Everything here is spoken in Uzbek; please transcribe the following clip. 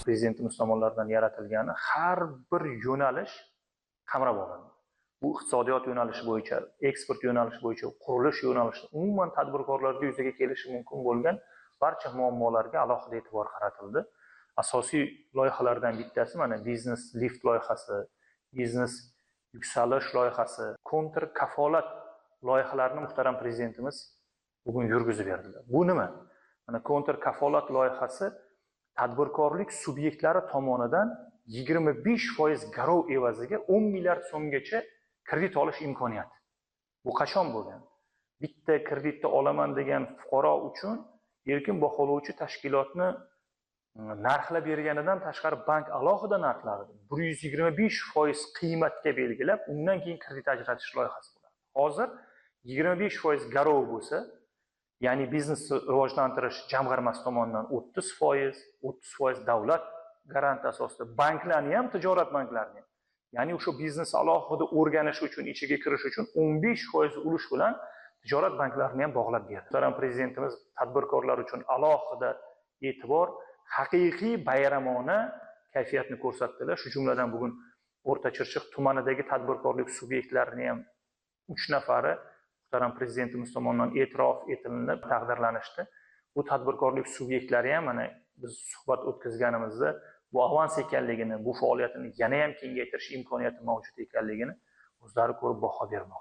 Prezidentimiz tomonidan yaratilgani har bir yo'nalish qamrab olindi. Bu iqtisodiyot yo'nalishi bo'yicha, eksport yo'nalishi bo'yicha, qurilish yo'nalishi, umuman tadbirkorlarda yuzaga kelishi mumkin bo'lgan barcha muammolarga alohida e'tibor qaratildi. Asosiy loyihalardan bittasi mana biznes lift loyihasi, biznes yuksalish loyihasi, kontr kafolat loyihalarini muhtaram prezidentimiz bugun yurgizib berdilar. Bu nima? Mana kontr kafolat loyihasi tadbirkorlik subyektlari tomonidan 25% garov evaziga 10 milliard so'mgacha kredit olish imkoniyati. Bu qachon bo'lgan? Bitta kreditni olaman degan fuqaro uchun erkin baholovchi tashkilotni narxlab berganidan tashqari bank alohida narxlarni 125% qiymatga belgilab, undan keyin kredit ajratish loyihasi bo'ladi. Hozir 25% garov bo'lsa, ya'ni biznesni rivojlantirish jamg'armasi tomonidan 30%, 30% davlat garanti asosida banklarni ham, tijorat banklarini ham, ya'ni o'sha biznes alohida o'rganish uchun, ichiga kirish uchun 15% ulush bilan tijorat banklarini ham bog'lab berdi. Muhtaram prezidentimiz tadbirkorlar uchun alohida e'tibor, haqiqiy bayramona kayfiyatni ko'rsatdilar. Shu jumladan bugun O'rta Chirchiq tumanidagi tadbirkorlik subyektlarini ham 3 nafari muhtaram prezidentimiz tomonidan e'tirof etilinib, taqdirlanishdi. Bu tadbirkorlik subyektlari ham mana biz suhbat o'tkazganimizda bu avans ekanligini, bu faoliyatini yana ham kengaytirish imkoniyati mavjud ekanligini o'zlari ko'rib baho bermoqda.